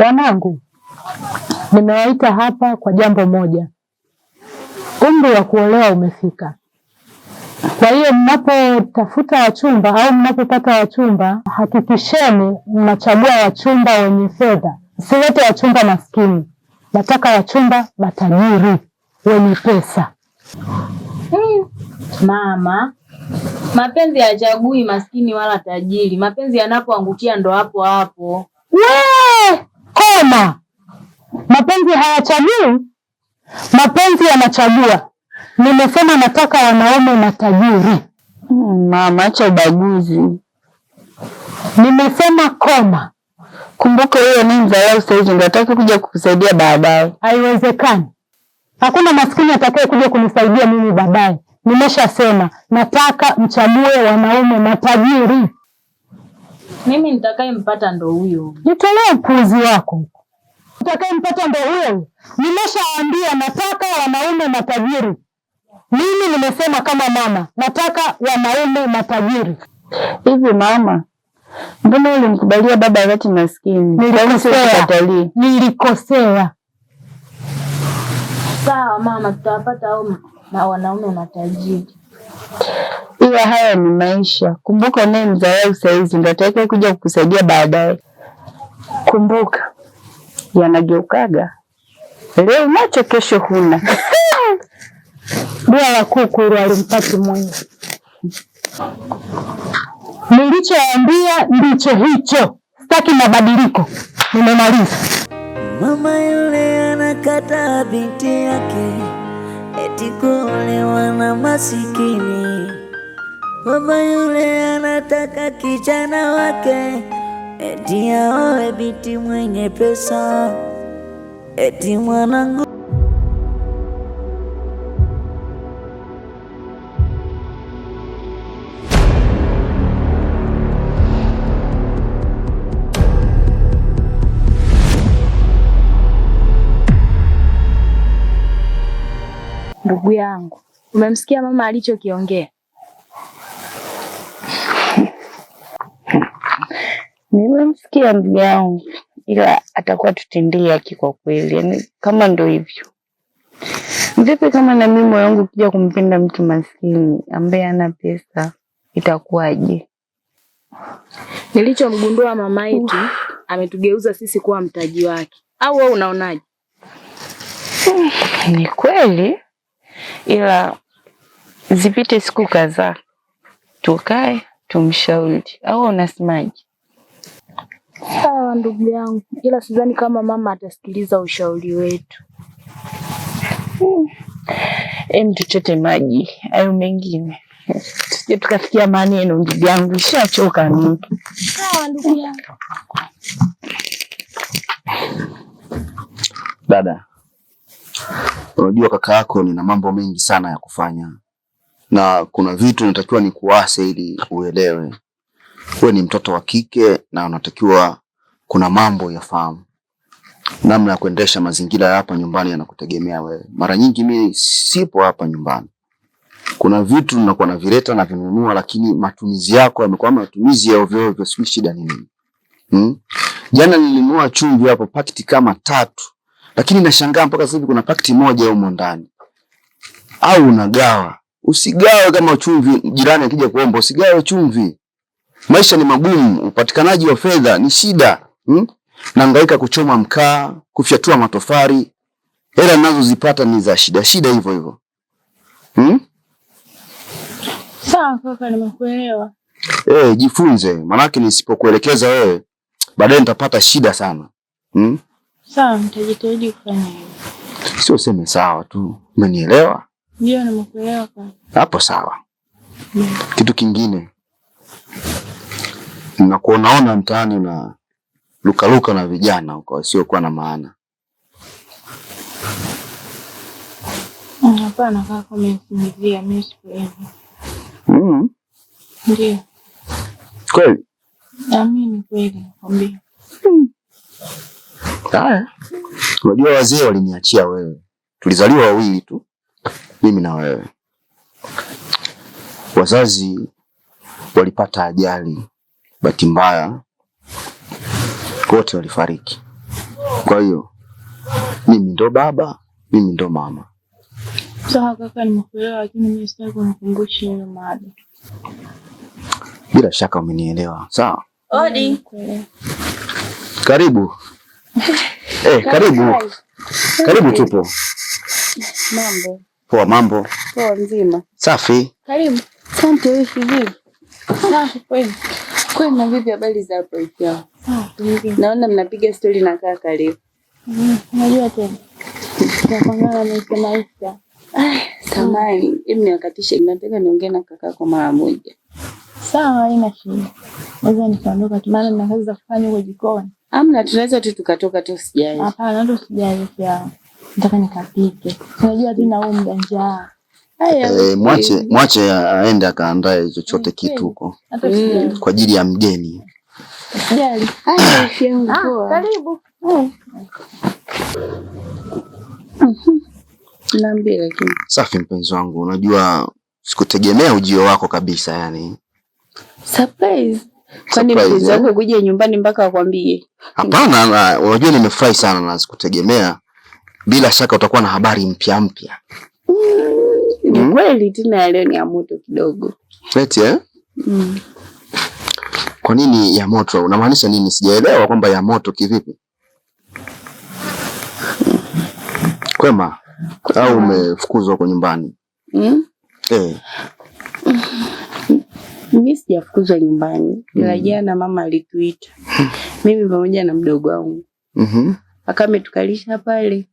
Wanangu, nimewaita hapa kwa jambo moja. Umri wa kuolewa umefika. Kwa hiyo mnapotafuta wachumba au mnapopata wachumba, hakikisheni mnachagua wachumba wenye fedha. Msilete wachumba maskini. Nataka wachumba matajiri wenye pesa. Mama, mapenzi hayachagui maskini wala tajiri. Mapenzi yanapoangukia ndo hapo hapo. We, koma! Mapenzi hayachagui, mapenzi yanachagua. Nimesema nataka wanaume matajiri. Mama, acha ubaguzi. Nimesema koma. Kumbuka hiyo ni mdharau saizi, ndio ataki kuja kukusaidia baadaye. Haiwezekani. Hakuna maskini atakaye kuja kunisaidia mimi baadaye. Nimeshasema nataka mchague wanaume matajiri. Mimi nitakayempata ndo huyo. Nitolee upuuzi wako. Utakayempata ndo huyo. Nimeshaambia nataka wanaume matajiri. Mimi nimesema kama mama, nataka wanaume matajiri. Hivi mama, mbona ulimkubalia baba wakati maskini? Nilikosea. Nilikosea. Sawa mama, tutawapata hao na wanaume matajiri. Ila haya ni maisha. Kumbuka naye mdharau saizi ndo atakaye kuja kukusaidia baadaye. Kumbuka yanageukaga, leo unacho, kesho huna. Dua la kuku hilo alimpati mwenye. Nilichoambia ndicho hicho, sitaki mabadiliko. Nimemaliza. Mama yule anakata binti yake eti kuolewa na masikini. Baba yule anataka kijana wake eti aoe binti mwenye pesa, eti mwanangu. Ndugu yangu, umemsikia mama alichokiongea? Nimemsikia ndugu yangu, ila atakuwa tutendei haki kwa kweli. Yaani kama ndo hivyo, vipi kama na mimi moyo wangu ukija kumpenda mtu maskini ambaye hana pesa, itakuwaje? Nilichomgundua mama yetu ametugeuza sisi kuwa mtaji wake, au wewe unaonaje? Ni kweli, ila zipite siku kadhaa tukae tumshauri, au unasemaje? Sawa ndugu yangu, ila sidhani kama mama atasikiliza ushauri wetu. Em, tuchote maji hayo mengine, tusije tukafikia maneno. Ndugu yangu, shachoka mimi. Sawa ndugu yangu. Dada, unajua kaka yako nina mambo mengi sana ya kufanya na kuna vitu natakiwa nikuase ili uelewe. Wewe ni mtoto wa kike na unatakiwa kuna mambo yafahamu, namna ya kuendesha mazingira ya hapa nyumbani yanakutegemea wewe. Mara nyingi mimi sipo hapa nyumbani, kuna vitu nakuwa navileta na vinunua, lakini matumizi yako yamekuwa matumizi ya ovyo ovyo, sijui shida ni nini. Hmm? Jana nilinunua chumvi hapo pakiti kama 3, lakini nashangaa mpaka sasa hivi kuna pakiti moja humo ndani. Au unagawa? Usigawe kama chumvi, jirani akija kuomba usigawe chumvi. Maisha ni magumu, upatikanaji wa fedha ni shida. Hmm? Nahangaika kuchoma mkaa, kufyatua matofali. Hela ninazozipata ni za shida shida hivyo hivyo. Hmm? Sawa kaka, nimekuelewa. Jifunze, maanake nisipokuelekeza wewe baadaye nitapata shida sana. Hmm? Sawa, nitajitahidi kufanya hivyo. Sio useme sawa tu. Umenielewa? Ndio, nimekuelewa kaka. Hapo sawa. Kitu kingine, nakuonaona mtaani na lukaluka na vijana huko wasiokuwa na maana. Hapana kaka, umenisingizia, mimi sikuelewi. Ndio. Kweli? Naamini kweli, nakwambia. Haya. Unajua wazee waliniachia wewe. Tulizaliwa wawili tu, mimi na wewe. Wazazi walipata ajali, bahati mbaya wote walifariki. Kwa hiyo mimi ndo baba, mimi ndo mama. Sawa kaka, nimekuelewa, lakini mimi sitaki kunikumbusha hiyo mada. Bila shaka umenielewa. Sawa? Odi. Nimekuelewa. Karibu. Karibu. Karibu tupo. Mambo Poa, mambo. poa, mzima? Safi. Karibu. Asante. Wewe vipi? Safi kweli. Kwema, vipi habari za hapo ikiwa? Safi mzima. Naona mnapiga stori na kaka leo. Unajua tena. Tunapangana maisha maisha. Samahani, hebu niwakatishe, nataka niongee na kakako mara moja. Sawa, haina shida. Naweza nikaondoka tu maana nina kazi za kufanya huko jikoni. Amna, tunaweza tu tukatoka tu, usijali. Hapana, ndo usijali pia. Nataka nikapike. Unajua tena huu muda njaa. Haya, Mwache aende akaandae chochote kitu huko Hata usijali. kwa ajili ya mgeni. Usijali. Haya, wifi yangu poa. Karibu. Naambia lakini. Safi mpenzi wangu, unajua sikutegemea ujio wako kabisa yani. Surprise. Kwani Surprise, mpenzi eh? wako kuja nyumbani mpaka akwambie? Hapana, unajua nimefurahi sana na sikutegemea. Bila shaka utakuwa na habari mpya mpya. Ni kweli tena ya leo ni ya moto kidogo. Eti eh? Mm. Kwa nini ya moto? Unamaanisha nini? Sijaelewa kwamba ya moto kivipi? Kwema au umefukuzwa huko nyumbani? Mm? Eh, Mimi sijafukuzwa nyumbani. Ila jana mama alituita. Mimi pamoja na mdogo wangu. Akawa ametukalisha pale.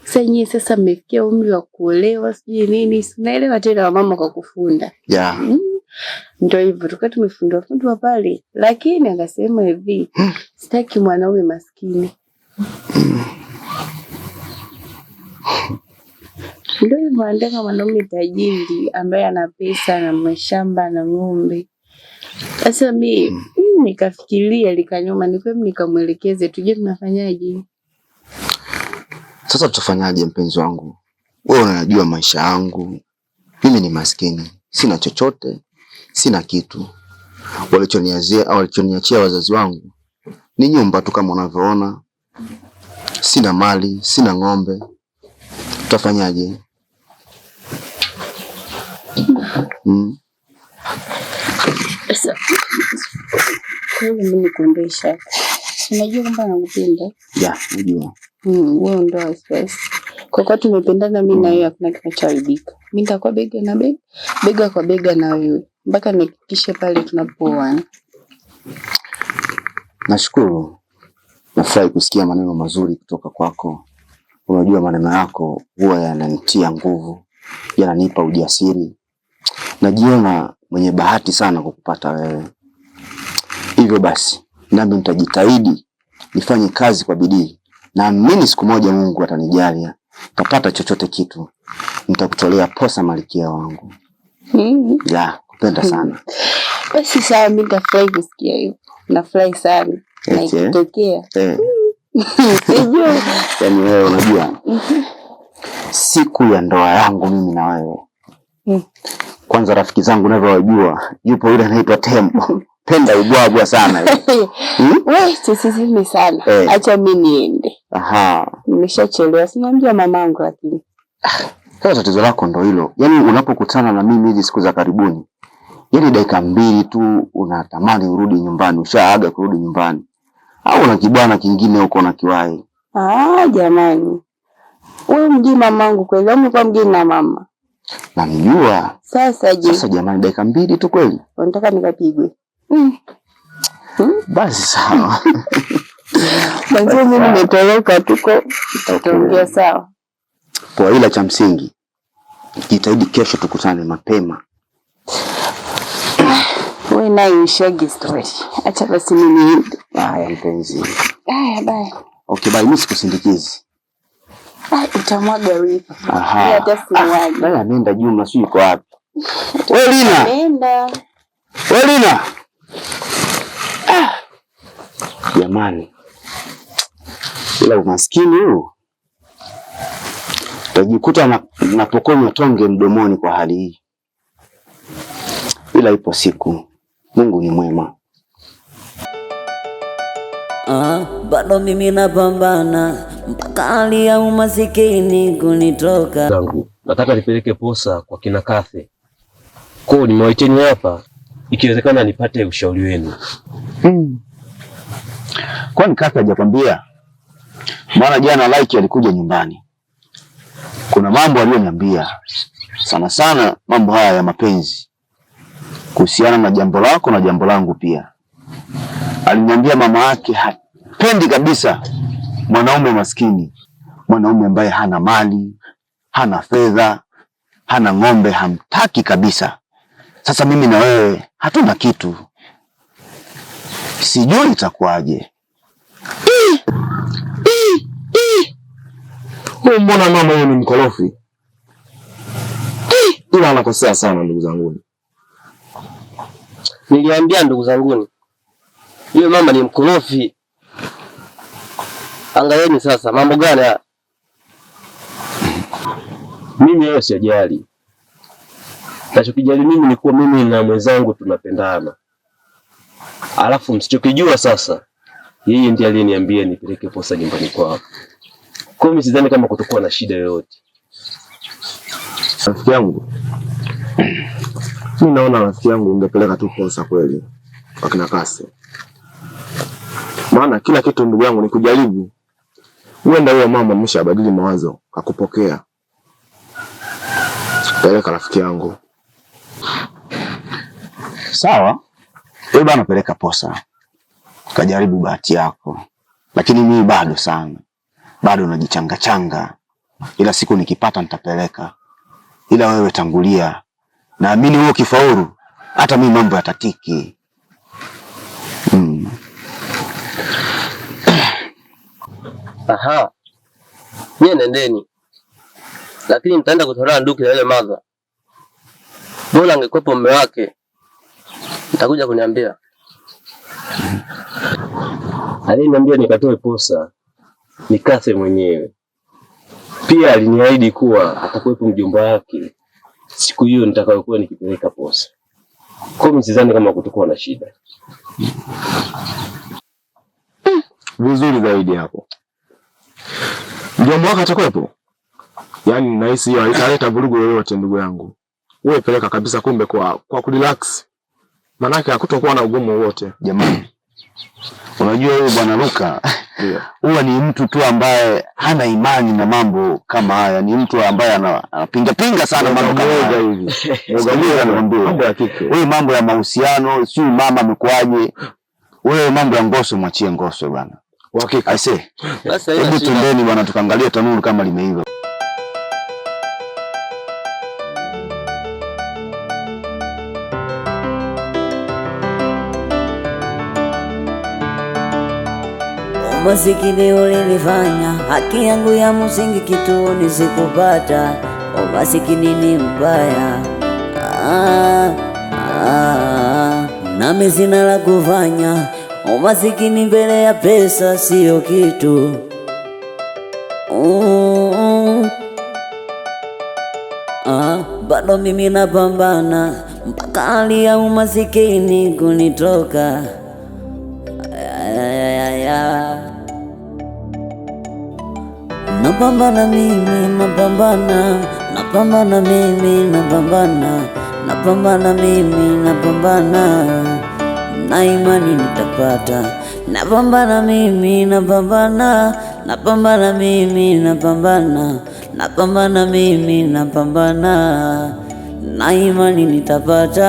Sasa nyie sasa mmefikia umri wa kuolewa sijui nini, sinaelewa tena wamama kwa kufunda. Yeah. Ndio hivyo tukawa tumefundwa fundwa pale, lakini akasema hivi, sitaki mwanaume maskini. Ndio hivyo, anataka mwanaume tajiri ambaye ana pesa na mashamba na ng'ombe. Sasa mi nikafikiria likanyuma, nikwem nikamwelekeze tujue tunafanyaje. Sasa tutafanyaje mpenzi wangu? Wewe unajua maisha yangu. Mimi ni maskini, sina chochote, sina kitu. Walichoniachia wazazi wangu ni nyumba tu kama unavyoona. Sina mali, sina ng'ombe. Tutafanyaje? Sasa kwa hiyo mimi nikuombesha, unajua kwamba nakupenda. Ya, najua. Wewe ondoa wasiwasi. Kwa kuwa tumependana mimi na wewe hakuna kinachoharibika. Mimi nitakuwa bega na bega, bega kwa bega na wewe mpaka nihakikishe pale tunapooana. Nashukuru. Nafurahi kusikia maneno mazuri kutoka kwako. Unajua maneno yako huwa yananitia nguvu, yananipa ujasiri. Najiona mwenye bahati sana kukupata wewe. Hivyo basi, nami nitajitahidi nifanye kazi kwa bidii. Naamini siku moja Mungu atanijalia, nitapata chochote kitu. Nitakutolea posa malkia wangu. Ya, kupenda sana. Basi sawa, mimi nitafurahi kusikia hivyo. Nafurahi sana. Na Eti, eh? ikitokea. Eh. Sijui. Yaani wewe unajua siku ya ndoa yangu mimi na wewe. Kwanza rafiki zangu ninavyowajua, yupo yule anaitwa Tembo. Penda ubwabwa sana yule. Wewe tusiseme sana. Eh. Acha mimi niende. Aha. Nimeshachelewa. Sinaambia mamangu lakini. Sasa tatizo lako ndo hilo. Yaani unapokutana na mimi hizi siku za karibuni, yaani dakika mbili tu unatamani urudi nyumbani, ushaaga kurudi nyumbani. Au una kibwana kingine huko unakiwahi. Ah, jamani. Wewe mjui mamangu kweli? Au umekuwa mgeni na mama? Namjua. Sasa je? Sasa jamani, dakika mbili tu kweli? Unataka nikapigwe? Basi sawa. Mwanzo mimi nimetoroka tuko tutaongea sawa. Poa, ila cha msingi jitahidi kesho tukutane mapema. Wewe naye ushagi story. Acha basi mimi niende. Haya mpenzi. Haya bye. Okay bye, mimi sikusindikizi. Ah, utamwaga wivu. Aha. Mimi hata simwagi. Naye ameenda Juma, sijui yuko wapi. Wewe Lina, Nenda. wewe Lina. Ah. Jamani. Ila umaskini huu. Utajikuta napokonywa tonge mdomoni kwa hali hii. Ila ipo siku. Mungu ni mwema. Bado mimi napambana mpaka hali ya umasikini kunitoka. Zangu nataka nipeleke posa kwa kina Kathe. Kwa nimewaiteni hapa, ikiwezekana nipate ushauri wenu. Kwani Kathe hajakwambia? Maana jana Like alikuja nyumbani, kuna mambo aliyoniambia, sana sana mambo haya ya mapenzi, kuhusiana na jambo lako na jambo langu pia. Aliniambia mama yake hapendi kabisa mwanaume maskini, mwanaume ambaye hana mali, hana fedha, hana ng'ombe, hamtaki kabisa. Sasa mimi na wewe hatuna kitu, sijui itakuwaje. Huyu mbona mama huyu ni mkorofi, ila anakosea sana ndugu zanguni. Niliambia ndugu zanguni, yule mama ni mkorofi. Angalieni sasa mambo gani haya? Mimi hayo sijali. Nachokijali mimi ni kuwa mimi na mwenzangu tunapendana. Alafu msichokijua sasa, yeye ndiye aliyeniambia nipeleke posa nyumbani kwao. Kwa hiyo sidhani kama kutokuwa na shida yoyote. Rafiki yangu, mimi naona rafiki yangu ungepeleka tu posa kweli wakina Kase, maana kila kitu ndugu yangu ni kujaribu. Huenda huyo mama ameshabadili mawazo akupokea. Peleka rafiki yangu. Sawa, wewe bana, peleka posa kajaribu bahati yako, lakini mimi bado sana, bado najichanga changa, ila siku nikipata nitapeleka. Ila wewe tangulia, naamini wewe ukifaulu, hata mimi mambo yatatiki. Aha, nyie nendeni, lakini mtaenda kutolewa nduki na yule madha. Bora angekwepo mume wake, mtakuja kuniambia. Aliyeniambia nikatoe posa ni Kathe mwenyewe. Pia aliniahidi kuwa atakuwepo mjomba wake siku hiyo nitakayokuwa nikipeleka posa. Kwa hiyo sidhani kama kutokuwa na shida. Vizuri zaidi hapo. Mjomba wako atakuwepo? Yaani nahisi hiyo haitaleta vurugu yoyote ndugu yangu. Wewe peleka kabisa, kumbe kwa kurelax. Manake hakutokuwa na ugumu wowote. Jamani, unajua huyu bwana Luka huwa ni mtu tu ambaye hana imani na mambo kama haya, ni mtu ambaye anapinga pinga sana mambo kama haya hivi. Mambo ya kike. Wewe mambo ya mahusiano, sio mama amekuaje? Wewe mambo ya ngoso mwachie ngoso bwana. Uhakika. Aise. Basi haina Hebu shida. twendeni bwana tukaangalie tanuru kama limeiva. Umasikini ulinifanya haki yangu ya msingi kituoni sikupata. Umasikini ni mbaya, nami sina la kufanya. Umasikini mbele ya pesa siyo kitu. Bado mimi napambana mpaka hali ya umasikini kunitoka. Napambana mimi, napambana, napambana mimi, napambana, napambana mimi, napambana, na imani nitapata. Napambana mimi, napambana, napambana mimi, napambana, napambana mimi, napambana, na imani nitapata.